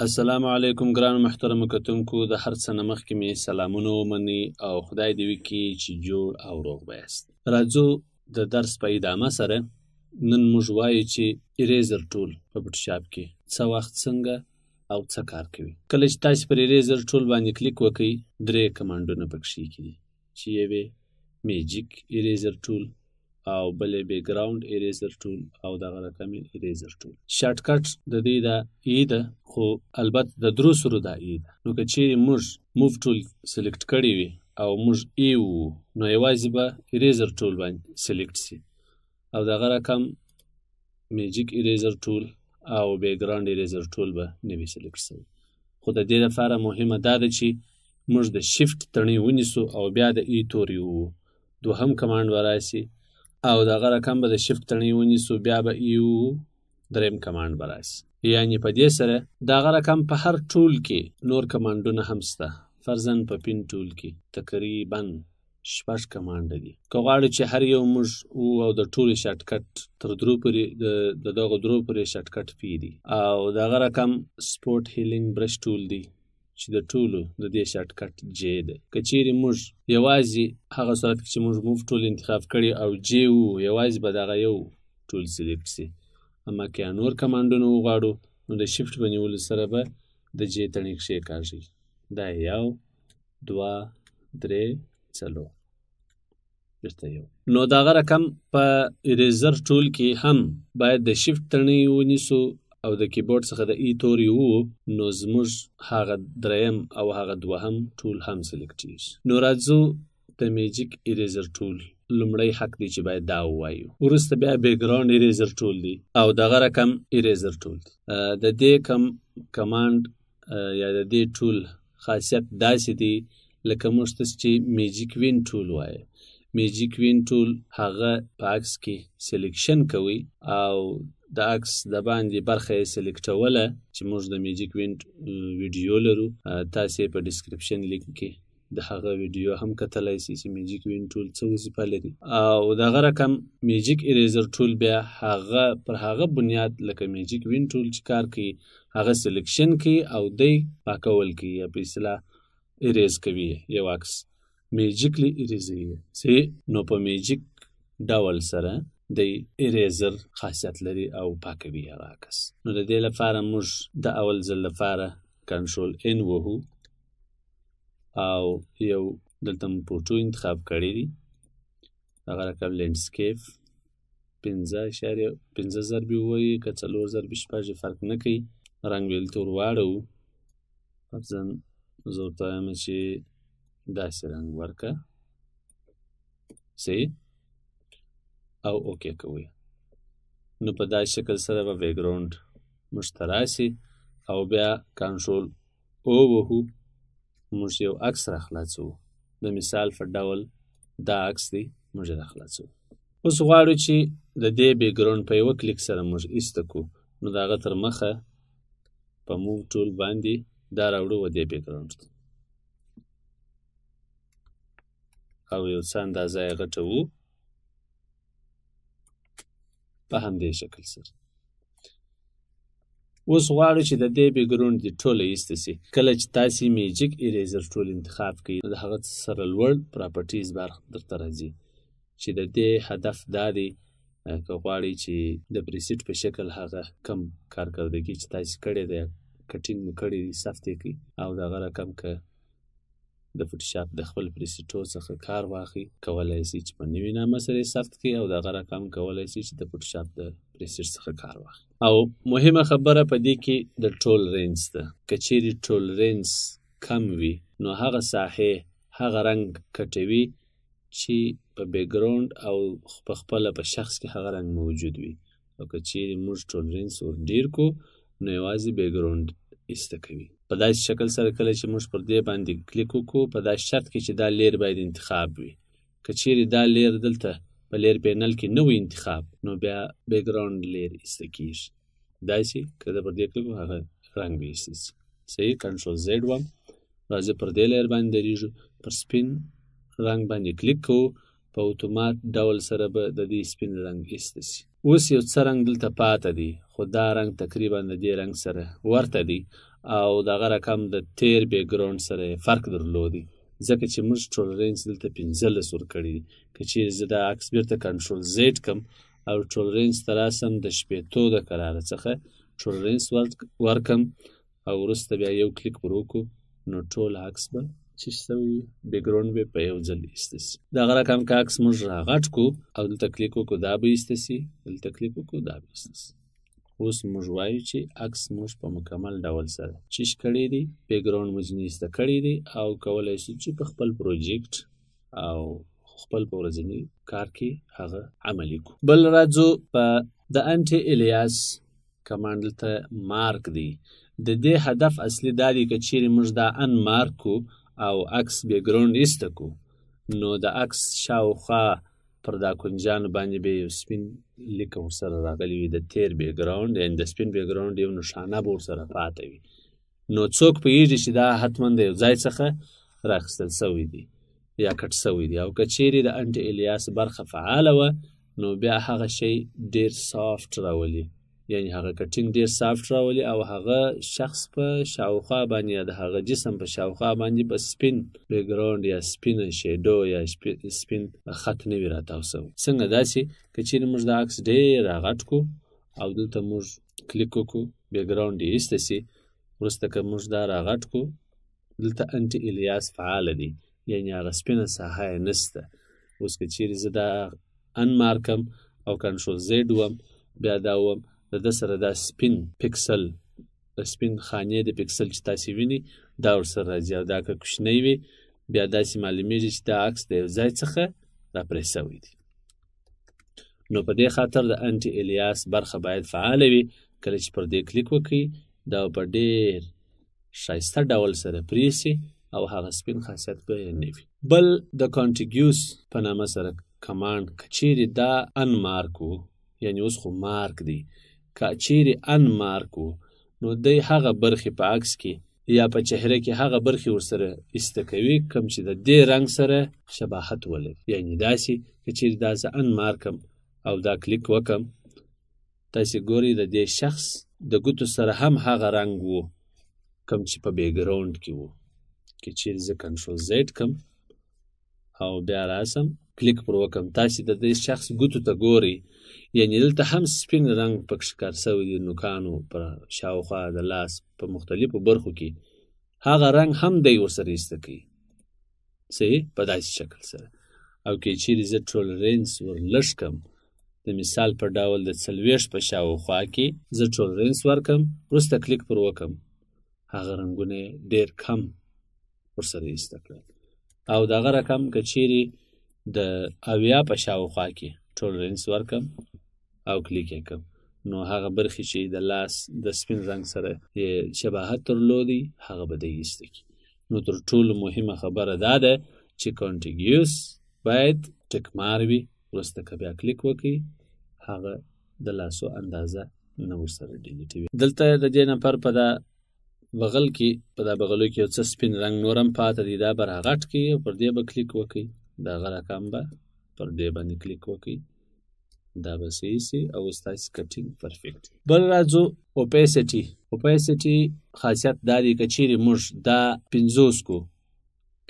السلام علیکم ګرانو محترمو کتونکو، د هر څه نه مخکې مې سلامونه ومنئ او خدای دې وکړي چې جوړ او روغ به یاست. راځو د درس په ادامه سره نن موږ وایو چې eraser tool په فوټوشاپ کې څه وخت، څنګه او څه کار کوي. کله چې تاسو پر eraser tool باندې کلیک وکړئ، درې command ونه پکښې کې دي چې یوې magic eraser tool او بلې background eraser tool او دغه رقم eraser tool. shortcut د دې دا E ده، خو البته د درو سرو دا E ده. نو که چیرې موږ move tool select کړی وي او موږ E وو، نو یوازې به eraser tool باندې select سي او دغه رقم magic eraser tool او background eraser tool به نه وي select سوی. خو د دې لپاره مهمه دا ده چې موږ د شیفت تڼۍ ونیسو او بیا د E توري وو، دوهم command به راسي او دغه رقم به د شیفت تڼۍ ونیسو، بیا به E وو، دریم command به راسي. یعنی په دې سره دغه رقم په هر tool کې نور command ونه هم سته. فرضاً په pen tool کې تقریبا 6 command دي. که غواړو چې هر یو موږ او د ټولو shortcut تر درو پورې د دغو درو پورې shortcut P دی. او دغه رقم spot healing brush tool دی چې د ټولو د دې shortcut J دی. که چیرې موږ یوازې هغه صورت کې چې موږ move tool انتخاب کړي او J وو، یوازې به دغه یو tool select سي. اما که نور command ونه وغواړو نو د شیفت په نیولو سره به د J تڼۍ کښېکاږي. دا 1، 2، 3، 4، بیرته 1. نو دغه رقم په eraser tool کې هم باید د شیفت تڼۍ ونیسو او د کیبورډ څخه د E توري وو، نو زموږ هغه دریم او هغه دوهم tool هم select کیږي. نو راځو د magic eraser tool لومړی حق دی چې باید دا ووایو، وروسته بیا background eraser tool دی او دغه رقم eraser tool دی. د دې کم command یا د دې tool خاصیت داسې دی لکه موږ ته چې magic wand tool وایي. magic wand tool هغه په عکس کې selection کوي او د عکس د باندې برخه یې select وله چې موږ د magic wand ویډیو لرو. تاسې په description link کې د هغه ویډیو هم کتلی سئ چې magic wand tool څه وظیفه لري. او دغه رقم magic eraser tool بیا هغه پر هغه بنیاد لکه magic wand tool چې کار کوي، هغه selection کوي او دی پاکول کوي، یا په اصطلاح erase کوي، یو عکس magically erase سي. نو په magic ډول سره د eraser خاصیت لري او پاکوي هغه عکس. نو د دې لپاره موږ د اول ځل لپاره control N وهو او یو دلته مو photo انتخاب کړی دی، هغه رقم landscape 5.5 ضربې ووایي که 4 ضربې 6 فرق نه کوي. رنګ ویل تور واړوو، فرضاً زه ورته وایم چې داسې رنګ ورکه، صحیح، او okay کوئ. نو په داسې شکل سره به background موږ ته راسي او بیا control O وهو، موږ یو عکس راخلاصوو. د مثال په ډول دا عکس دی، موږ یې راخلاصوو. اوس غواړو چې د دې background په یوه کلیک سره موږ ایسته کړو، نو د هغه تر مخه په move tool باندې دا راوړو و دې background ته او یو څه اندازه یې غټوو په همدې شکل سره. اوس غواړو چې د دې background دې ټوله ایسته سي. کله چې تاسې magic eraser tool انتخاب کړئ، د هغه سره لوړ properties بار درته راځي چې د دې هدف دا دی که غواړئ چې د preset په شکل هغه کم کارکردګي چې تاسې کړې ده، cutting مو کړی دی، ثبت یې کړئ او دغه رقم که د فوټوشاپ د خپل preset و څخه کار واخلئ، کولی سئ چې په نوي نامه سره یې ثبت کړئ او دغه رقم کولی سئ چې د فوټوشاپ د preset څخه کار واخلئ. او مهمه خبره په دې کې د tolerance ده. که چیرې tolerance کم وي نو هغه ساحې هغه رنګ کټوي چې په background او په خپله په شخص کې هغه رنګ موجود وي، او که چیرې موږ tolerance ور ډېر کړو نو یوازې background ایسته کوي. په داسې شکل سره کله چې موږ پر دې باندې کلیک وکړو، په داسې شرط کې چې دا layer باید انتخاب وي. که چیرې دا layer دلته په layer panel کې نه وي انتخاب، نو بیا background layer ایسته کیږي. داسې که زه پر دې کلیک وکړم هغه رنګ به ایسته سي. صحیح، control Z وم، راځي پر دې layer باندې درېږو، پر سپین رنګ باندې کلیک کوو، په اتومات ډول سره به د دې سپین رنګ ایسته سي. اوس یو څه رنګ دلته پاته دی، خو دا رنګ تقریبا د دې رنګ سره ورته دی او دغه رقم د تیر بیکګراوند سره فرق درلودي، ځکه چې موږ tolerance دلته 15 ورکړي دي. که چیرې زه دا عکس بیرته control Z کم او tolerance ته راسم، د 60 د قراره څخه tolerance ورکم او وروسته بیا یو کلیک پر وکړو، نو ټول عکس به چې سوی وي background به په یو ځل ایسته سي. دغه رقم که عکس موږ راغټ کو او دلته کلیک وکړو، دا به ایسته سي، دلته کلیک وکړو، دا به ایسته سي. اوس موږ وایو چې عکس موږ په مکمل ډول سره چیش کړی دی، background مو ځینې ایسته کړی دی او کولی شو چې په خپل project او خپل په ورځني کار کې هغه عملي کړو. بل راځو په د anti-alias command. دلته مارک دی. د دې هدف اصلي دا دی که چیرې موږ دا unmark کو او عکس background ایسته کو، نو د عکس شاوخوا پر دا کنجانو باندې به یو سپین لیکه ورسره راغلی وي، د تیر background، یعنې د سپین background یو نښانه به ورسره پاته وي، نو څوک پوهېږي چې دا حتما د یو ځای څخه راخیستل سوی دی یا cut سوی دی. او که چیرې د anti-alias برخه فعاله وه، نو بیا هغه شی ډیر soft راولي، یعنی هغه cutting ډیر soft راولي او هغه شخص په شاوخوا باندې یا د هغه جسم په شاوخوا باندې به سپین background یا سپینه shadow یا سپین خط نه وي راتاو سوی. څنګه؟ داسې که چیرې موږ دا عکس ډیر راغټ کو او دلته موږ کلیک وکړو، background یې ایسته سي. وروسته که موږ دا راغټ کو، دلته anti-alias فعاله دی، یعنی هغه سپینه ساحه یې نسته. اوس که چیرې زه دا unmark کم او control Z وم، بیا دا وم، د ده سره دا سپین پکسل، د سپین خانې د پکسل چې تاسې وینئ، دا ورسره راځي. او دا که کوچنی وي، بیا داسې معلومیږي چې دا عکس د یو ځای څخه راپرې سوی دی. نو په دې خاطر د anti-alias برخه باید فعاله وي. کله چې پر دې کلیک وکړئ، دا په ډیر ښایسته ډول سره پرې سي او هغه سپین خاصیت به یې نه وي. بل د contiguous په نامه سره command، که چیرې دا unmark و، یعنی اوس خو مارک دی، که چیرې unmark و، نو دی هغه برخې په عکس کې یا په چهره کې هغه برخې ورسره ایسته کوي کوم چې د دې رنګ سره شباهت ولري. یعنی داسې که چیرې دا زه unmark کم او دا کلیک وکم، تاسې ګورئ د دې شخص د ګوتو سره هم هغه رنګ و کوم چې په background کې و. که چیرې زه control Z کم او بیا راسم کلیک پر وکم، تاسې د دې شخص ګوتو ته ګورئ، یعنی دلته هم سپین رنګ پکښې کار سوی دی، نوکانو پر شاوخوا د لاس په مختلفو برخو کې هغه رنګ هم دی ورسره ایسته کوي، صحیح، په داسې شکل سره. او که چیرې زه tolerance ور لږ کم، د مثال په ډول د 40 په شاوخوا کې زه tolerance ورکم، وروسته کلیک پر وکم، هغه رنګونه ډیر کم ورسره ایسته کړل. او دغه رقم که چیرې د 70 په شاوخوا کې tolerance ورکم او کلیک یې کم، نو هغه برخې چې د لاس د سپین رنګ سره یې شباهت درلودی، هغه به دی ایسته کړي. نو تر ټولو مهمه خبره دا ده چې contiguous باید tick mark وي، وروسته که بیا کلیک وکړئ، هغه د لاسو اندازه نه ورسره delete وي. دلته د دې نفر په دا بغل کې، په دا بغلو کې یو څه سپین رنګ نور هم پاته دی، دا به راغټ کړئ او پر دې به کلیک وکړئ، دغه رقم به پر دې باندې کلیک وکړئ، دا به صحیح سي او اوس تاسې cutting perfect. بل راځو opacity. Opacity خاصیت دا دی که چیرې موږ دا 50 کو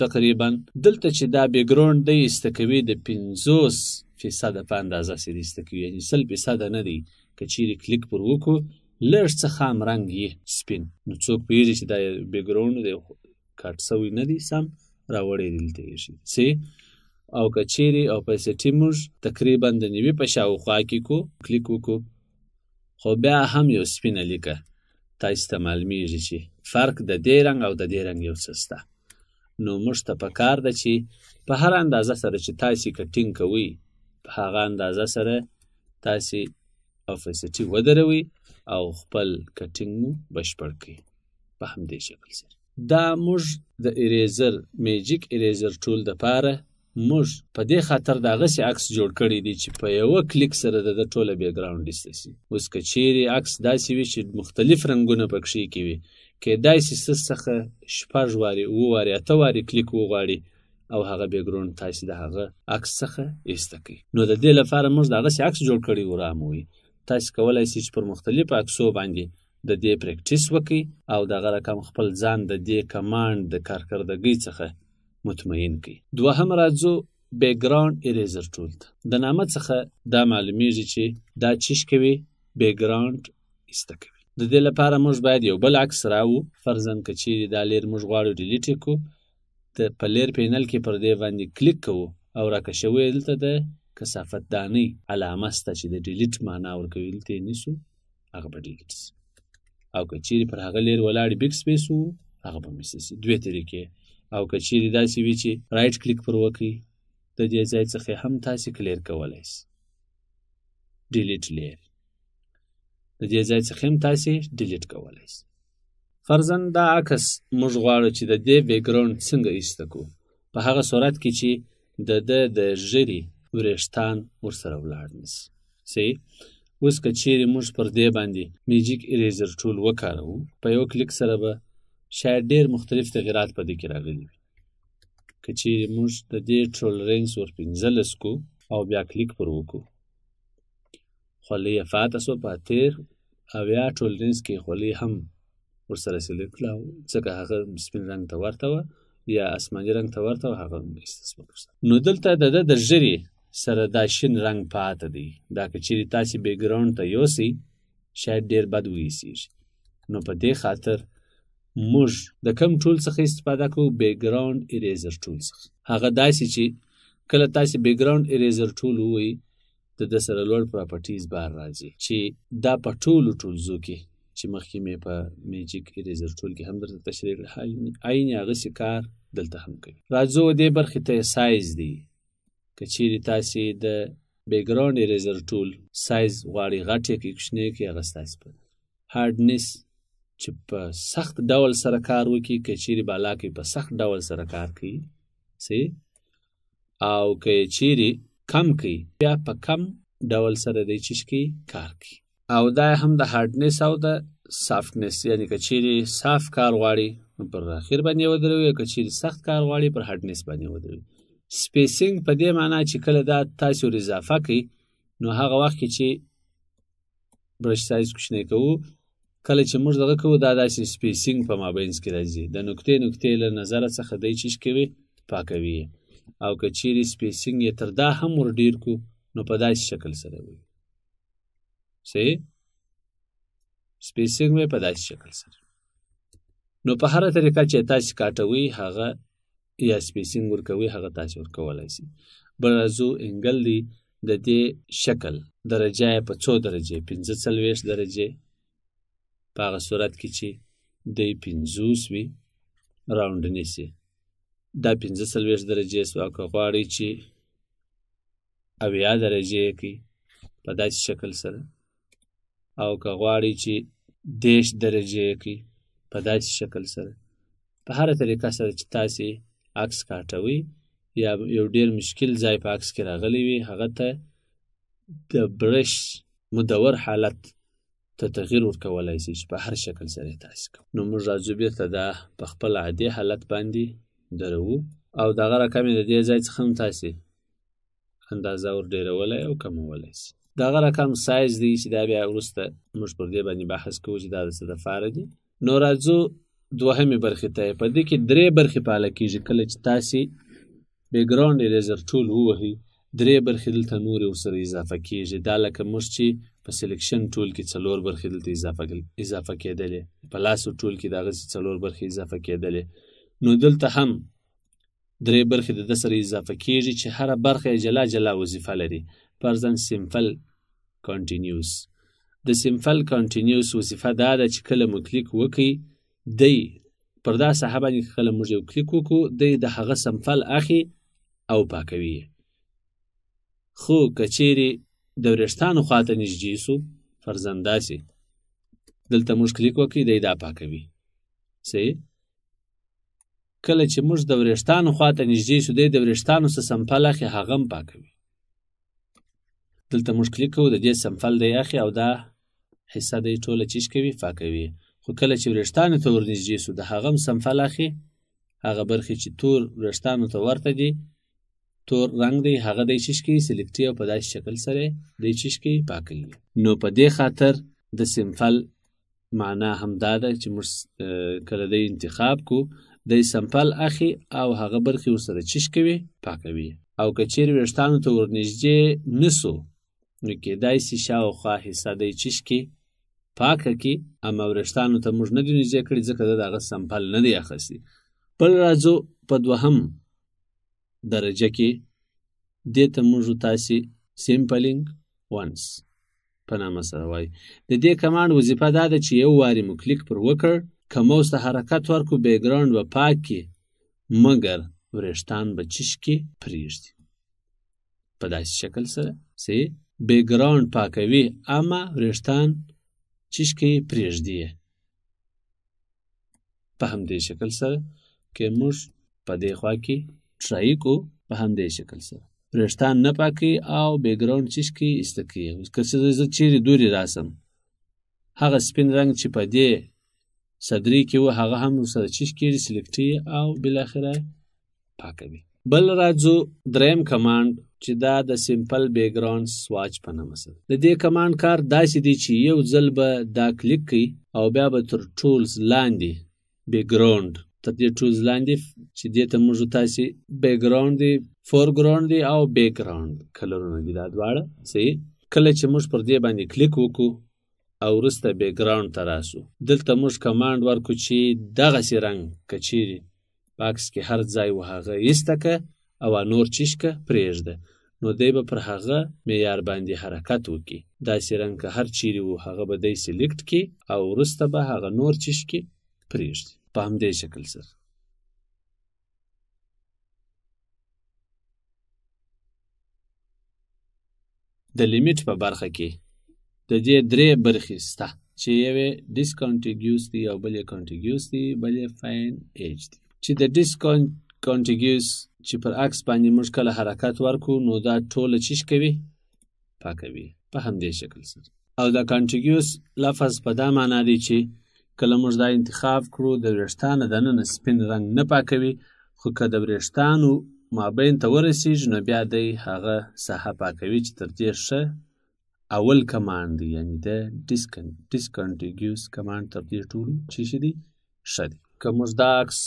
تقریبا، دلته چې دا background دی ایسته کوي د 50% په اندازه سره ایسته کوي، یعنی 100% نه دی. که چیرې کلیک پر وکړو، لږ څه خام رنګ یې سپین، نو څوک پوهېږي چې دا background دی cut سوی نه دی، سم راوړی دی دلته یې سي. او که چیرې opacity موږ تقریبا د 90 په شاوخوا کې کو کلیک وکړو، خو بیا هم یو سپینه لیکه تاسې ته معلومیږي چې فرق د دې رنګ او د دې رنګ یو څه شته. نو موږ ته په کار ده چې په هر اندازه سره چې تاسې cutting کوئ، په هغه اندازه سره تاسې opacity ودروئ او خپل cutting مو بشپړ کړئ په همدې شکل سره. دا موږ د eraser، magic eraser tool دپاره موږ په دې خاطر دغسې عکس جوړ کړی دی چې په یوه کلیک سره د ده ټوله background ایسته سي. اوس که چیرې عکس داسې وي چې مختلف رنګونه پکښې کې وي، کیدای سي څه څخه 6 وارې، 7 وارې، 8 وارې کلیک وغواړي او هغه background تاسې د هغه عکس څخه ایسته کوي. نو د دې لپاره موږ دغسې عکس جوړ کړی و راموي. تاسې کولای سئ چې پر مختلفو عکسو باندې د دې پریکټیس وکړئ او دغه رقم خپل ځان د دې کمانډ د کارکردګۍ څخه مطمئن کړئ. دوهم راځو بیکګراونډ ایریزر ټول ته. د نامه څخه دا معلومیږي چې دا چیش کوي، بیکګراونډ ایسته کوي. د دې لپاره موږ باید یو بل عکس راوو. فرضاً که چیرې دا لیر موږ غواړو ډیلیټ یې کړو، د په لیر پینل کې پر دې باندې کلیک کوو او راکشوو یې. دلته د کثافت دانۍ علامه سته چې د ډیلیټ معنا ورکوي، دلته یې نیسو، هغه به ډیلیټ سي. او که چیرې پر هغه لیر ولاړې بیک سپیس وو، هغه به میسه سي. دوې طریقې. او که چیرې داسې وي چې رایټ کلیک پر وکړئ، د دې ځای څخه هم تاسې کلیر کولی سئ، ډیلیټ لیر، د دې ځای څخه هم تاسې ډیلیټ کولی سئ. فرضاً دا عکس موږ غواړو چې د دې بیکګراونډ څنګه ایسته کړو، په هغه صورت کې چې د ده د ږیرې وریښتان ورسره ولاړ نه سي. صحیح؟ اوس که چیرې موږ پر دې باندې میجیک اریزر ټول وکاروو، په یو کلیک سره به شاید ډېر مختلف تغیرات په دې کې راغلي وي. که چیرې موږ د دې ټولرنس ور 15 کو او بیا کلیک پر وکړو، خولۍ یې فاته سوه. په 73 ټولرنس کې خولۍ هم ورسره سلیکټ کړه، ځکه هغه سپین رنګ ته ورته وه یا آسماني رنګ ته ورته وه، هغه هم ایسته سوه ورسره. نو دلته د ده د ږیرې سره دا شین رنګ پاته دی. دا که چیرې تاسې بیکګراونډ ته یوسئ شاید ډېر بد وایسیږي. نو په دې خاطر موږ د کم ټول څخه استفاده کوو، بیکګراونډ اریزر ټول څخه. هغه داسې چې کله تاسې بیکګراونډ اریزر ټول ووایئ، د ده سره لوړ پراپرټیز بار راځي چې دا په ټولو ټولزو کې چې مخکې مې په میجیک اریزر ټول کې هم درته تشریح کړ، عین هغسې کار دلته هم کوي. راځو دې برخې ته. سایز دی. که چیرې تاسې د بیکګراونډ اریزر ټول سایز غواړئ غټ یې کړئ، کوچنی یې کړئ، هغه ستاسې په هارډنس چې په سخت ډول سره کار وکړي، که چیرې بالا کوي په سخت ډول سره کار کوي، صحیح؟ او که یې چیرې کم کوي، بیا په کم ډول سره دی چیش کوي، کار کوي. او دا هم د هارډنس او د سافټنس، یعنی که چیرې صاف کار غواړي نو پر اخر باندې ودروي، او که چیرې سخت کار غواړي پر هارډنس باندې ودروي. سپیسینګ په دې معنا چې کله دا تاسې ور اضافه کړئ، نو هغه وخت کې چې برش سایز کوچنی کوو، کله چې موږ دغه کوو، دا داسې سپیسینګ په مابینځ کې راځي، د نقطې نقطې له نظره څخه دی چیش کوي، پاکوي. او که چیرې سپیسینګ یې تر دا هم ور ډېر کړو، نو په داسې شکل سره وي. صحیح؟ سپیسینګ وي په داسې شکل سره. نو په هره طریقه چې تاسې کاټوي هغه یا سپیسینګ ورکوي، هغه تاسې ورکولای سئ. بل راځو انګل دی. د دې شکل درجه یې په څو درجې، 45 درجې، په هغه صورت کې چې دی 50 وي راونډ نیسي، دا 45 درجې سوه. او که غواړئ چې 70 درجې یې کړئ په داسې شکل سره، او که غواړئ چې 30 درجې یې کړئ په داسې شکل سره، په هره طریقه سره چې تاسې عکس کاټوئ یا یو ډېر مشکل ځای په عکس کې راغلی وي، هغه ته د برش مدور حالت ته تغییر ورکولای سئ چې په هر شکل سره یې تاسې کوئ. نو موږ راځو بیرته دا په خپل عادي حالت باندې دروو، او دغه رقم یې د دې ځای څخه هم تاسې اندازه ور ډېرولی او کمولی سئ. دغه رقم سایز دی چې دا بیا وروسته موږ پر دې باندې بحث کوو چې دا د څه دپاره دي. نو راځو دوهمې برخې ته. په دې کې درې برخې فعاله کېږي. کله چې تاسې بیکګراونډ اریزر ټول ووهئ، درې برخې دلته نورې ورسره اضافه کېږي. دا لکه موږ چې په سلیکشن ټول کې څلور برخې دلته اضافه کېدلې، په لاسو ټول کې دغسې څلور برخې اضافه کېدلې، نو دلته هم درې برخې د ده سره اضافه کېږي چې هره برخه یې جلا جلا وظیفه لري. فرضاً سمپل کانټینیوس، د سمپل کانټینیوس وظیفه دا ده چې کله مو کلیک وکړئ، دی پر دا ساحه باندې کله موږ یو کلیک وکړو، دی د هغه سمپل اخلي او پاکوي. خو که چیرې د وریښتانو خواته نږدې سو، فرضاً داسې دلته موږ کلیک وکړي، دی دا پاکوي. صحیح؟ کله چې موږ د وریښتانو خواته نږدې سو، دی د وریښتانو څخه سمپل اخلي، هغه هم پاکوي. دلته موږ کلیک کوو، د دې سمپل دی اخلي او دا حصه دی ټوله چیش کوي، پاکوي. خو کله چې وریښتانو ته ورنږدې سو، د هغه هم سمپل اخلي، هغه برخې چې تور وریښتانو ته ورته دي، تور رنګ دی، هغه دی چیش کوي، سلیکټي او په داسې شکل سره دی چیش کوي، پاکوي. نو په دې خاطر د سمپل معنا هم دا ده چې موږ کله دی انتخاب کو، دی سمپل اخی او هغه برخې ورسره چش کوي، پاکوي. او که چیرې ویښتانو ته ورنږدې نسو، نو کیدای سي شاوخوا حصه دی چش کې پاکه کړي، اما وریښتانو ته موږ نه دي نږدې کړي، ځکه ده د هغه سمپل نه دی اخیستی. بل راځو په دوهم درجه کې، دې ته موږ تاسې سیمپلینګ ونس په نامه سره وایي. د دې کمانډ وظیفه دا ده چې یو وارې مو کلیک پر وکړ، که موس ته حرکت ورکړو بیکګراوند به پاک کړي، مګر وریښتان به چش کې پرېږدي په داسې شکل سره چې بیکګراوند پاکوي اما وریښتان چش کې پرېږدي. په همدې شکل سره که موږ په دې خوا کې ټرای کو، په همدې شکل سره وریښتان نه پاکوي او بیکګراوند چش کې ایسته کوي. اوس که زه چیرې دورې راسم، هغه سپین رنګ چې په دې صدري کې و هغه هم ورسره چش کېږي، سلیکټي او بالاخره پاکوي. بل راځو دریم کمانډ چې دا د سمپل بیکګراوند سواچ په نامه سره. د دې کمانډ کار داسې دی چې یو ځل به دا کلیک کوي او بیا به تر ټولز لاندې بیکګراوند، تر دې ټولز لاندې چې دې ته موږ تاسې بیکګراوند دی، فورګراوند دی او بیکګراوند کلرونه دي، دا دواړه صحیح. کله چې موږ پر دې باندې کلیک وکړو او وروسته بیکګراوند ته راسو، دلته موږ کمانډ ورکړو چې دغسې رنګ که چیرې په عکس کې هر ځای و هغه ایسته که او نور چیش که پرېږده، نو دی به پر هغه معیار باندې حرکت وکړي. داسې رنګ که هر چیرې و هغه به دی سلیکټ کړي او وروسته به هغه نور چیش کې پرېږدي په همدې شکل سره. د لیمیټ په برخه کې د دې درې برخې سته چې یوې ډیسکانټیګیوس دی او بل یې کانټیګیوس دی، بل یې فاین ایج دی. چې د ډیسکانټیګیوس چې پر عکس باندې موږ کله حرکت ورکړو نو دا ټوله چیش کوي، پاکوي په همدې شکل سره. او د کانټیګیوس لفظ په دا معنا دی چې کله موږ دا انتخاب کړو د وریښتانو دننه سپین رنګ نه پاکوي، خو که د وریښتانو مابین ته ورسیږي نو بیا دی هغه ساحه پاکوي چې تر دې ښه اول کمانډ دی، یعنی د ډیسکانټیګیوس کمانډ تر دې ټولو چې شي دی ښه دی. که موږ دا عکس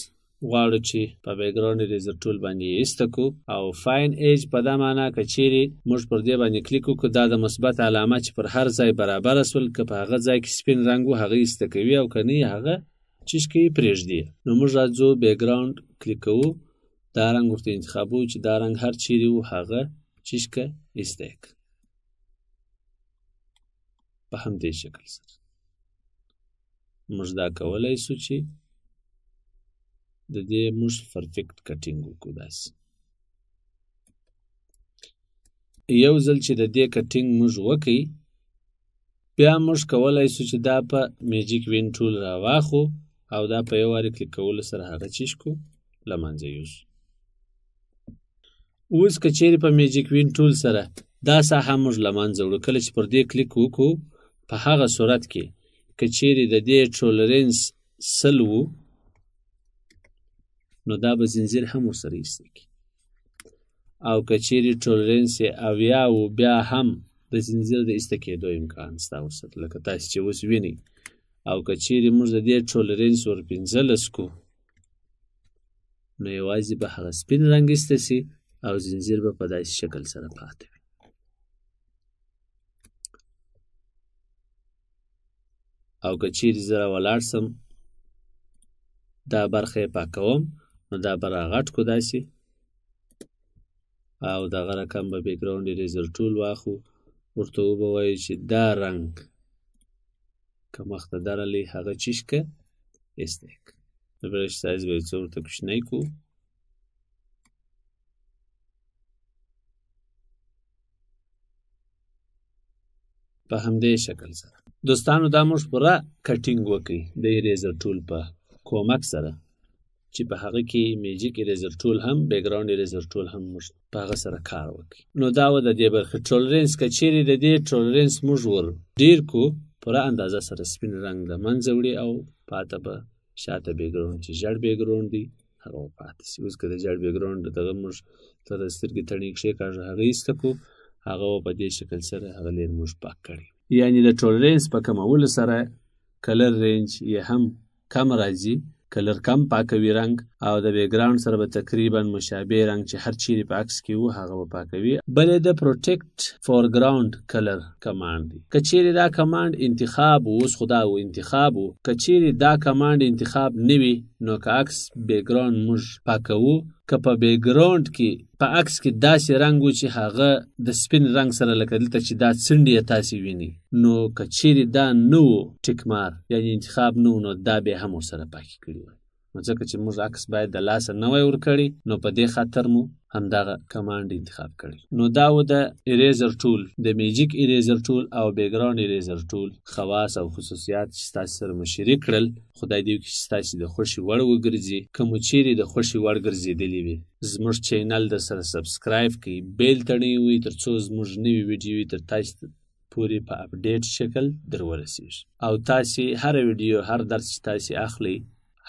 غواړو چې په بیکګراوند اریزر ټول باندې یې ایسته کړو او فاین ایج په دا معنا که چیرې موږ پر دې باندې کلیک وکړو، دا د مثبت علامه چې پر هر ځای برابره سول، که په هغه ځای کې سپین رنګ و هغه ایسته کوي او که نه یې هغه چیش کوي پرېږدي. نو موږ راځو بیکګراوند کلیک کوو، دا رنګ ورته انتخابوو چې دا رنګ هر چیرې و هغه چیش که ایسته یې کړه په همدې شکل سره. موږ دا کولی سو چې د دې موږ پرفیکټ کټینګ وکړو. داسې یو ځل چې د دې کټینګ موږ وکړي، بیا موږ کولی سو چې دا په میجیک وین ټول راواخو او دا په یو وارې کلیک کولو سره هغه چیش کو له منځه یوسو. اوس که چیرې په میجیک وین ټول سره دا ساحه موږ له منځه وړو، کله چې پر دې کلیک وکړو په هغه صورت کې که چیرې د دې ټولرنس 100 و نو دا به زنځیر هم ورسره ایسته کړي، او که چیرې ټولرنس یې 70 و بیا هم د زنځیر د ایسته کېدو امکان سته ورسره، لکه تاسې چې اوس وینئ. او که چیرې موږ د دې ټولرنس ور 15 کړو نو یوازې به هغه سپین رنګ ایسته سي او زنځیر به په داسې شکل سره پاتې وي. او که چیرې زه راولاړ سم دا برخه یې پاکوم نو دا به راغټ کړو داسې، او دغه رقم به بیکګراوند اریزر ټول واخو، ورته وبه وایو چې دا رنګ که مخته درلې هغه چیش که ایسته یې کړه. د برش سایز به یې څه ورته کوچنی کړو. په همدې شکل سره دوستانو دا موږ پوره کټینګ وکړي د اریزر ټول په کومک سره، چې په هغه کې میجیک اریزر ټول هم بیکګراوند اریزر ټول هم موږ په هغه سره کار وکړي. نو دا و د دې برخې ټولرنس. که چیرې د دې ټولرنس موږ ور ډیر کړو پوره اندازه سره سپین رنګ له منځه وړي او پاته به شاته بیکګراوند چې ژړ بیکګراوند دی هغه به پاتې سي. اوس که د ژړ بیکګراوند دغه موږ ته د سترګې تڼۍ کښېکاږو هغه ایسته کړو، هغه به په دې شکل سره هغه لیر موږ پاک کړی. یعنی د ټولرنس په کمولو سره کلر رینج یې هم کم راځي، کلر کم پاکوي رنګ، او د بیګراونډ سره به تقریبا مشابه رنګ چې هر چیرې په عکس کې وو هغه به پاکوي. بل یې د پروټیکټ فورګراونډ کلر کمانډ دی. که چیرې دا کمانډ انتخاب وو، اوس خو دا و انتخاب وو، که چیرې دا کمانډ انتخاب نه وي نو که عکس بیګراونډ موږ پاکوو، که په بیګراونډ کې په عکس کې داسې رنګ و چې هغه د سپین رنګ سره لکه دلته چې دا څنډې یې تاسې وینئ، نو که چیرې دا نه و ټیکمار یعنی انتخاب نه و نو دا بیا هم ورسره پاکې کړي وای. نو ځکه چې موږ عکس باید د لاسه نه وای ورکړی نو په دې خاطر مو همدغه کمانډ انتخاب کړی. نو دا و د ایریزر ټول، د میجیک ایریزر ټول او بیګراونډ ایریزر ټول خواص او خصوصیات چې ستاسو سره مو شریک کړل. خدای دې وکړي چې ستاسو د خوښې وړ وګرځي. که مو چیرې د خوښې وړ ګرځېدلي وي زموږ چینل در سره سبسکرایب کړئ، بیل تڼۍ وي تر څو زموږ نوې ویډیوې تر تاسو پورې په اپډیټ شکل در ورسیږي. او تاسې هره ویډیو، هر درس چې تاسې اخلئ،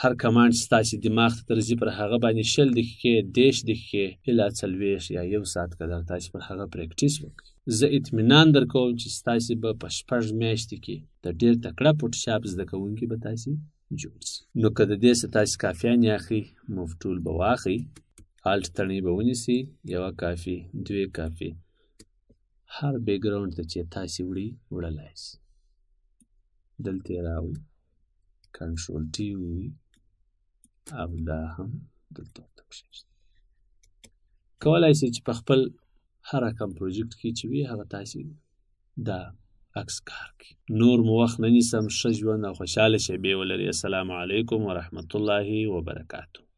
هر کمانډ چې ستاسې دماغ ته درځي پر هغه باندې 20 دقیقې، 30 دقیقې الی 40 یا یو ساعت قدر تاسې پر هغه پریکټیس وکړئ. زه اطمینان درکوم چې ستاسې به په 6 میاشتې کې د ډېر تکړه فوټوشاپ زده کوونکي به تاسې جوړ سي. نو که د دې څه تاسې کافیانې اخلئ، موو ټول به واخلئ، الټ تڼۍ به ونیسئ، یوه کافي، دوې کافي، هر بیکګراونډ ته چې تاسې وړي وړلای سي. دلته یې راوړئ، کنټرول ټي وي او دا هم دلته ورته کښېږدئ. کولای سئ چې په خپل هر رقم پروجیکټ کې چې وي هغه تاسې دا عکس کار کوي. نور مو وخت نه نیسم. ښه ژوند او خوشحاله شېبې ولرئ. السلام علیکم ورحمت الله وبرکاتو.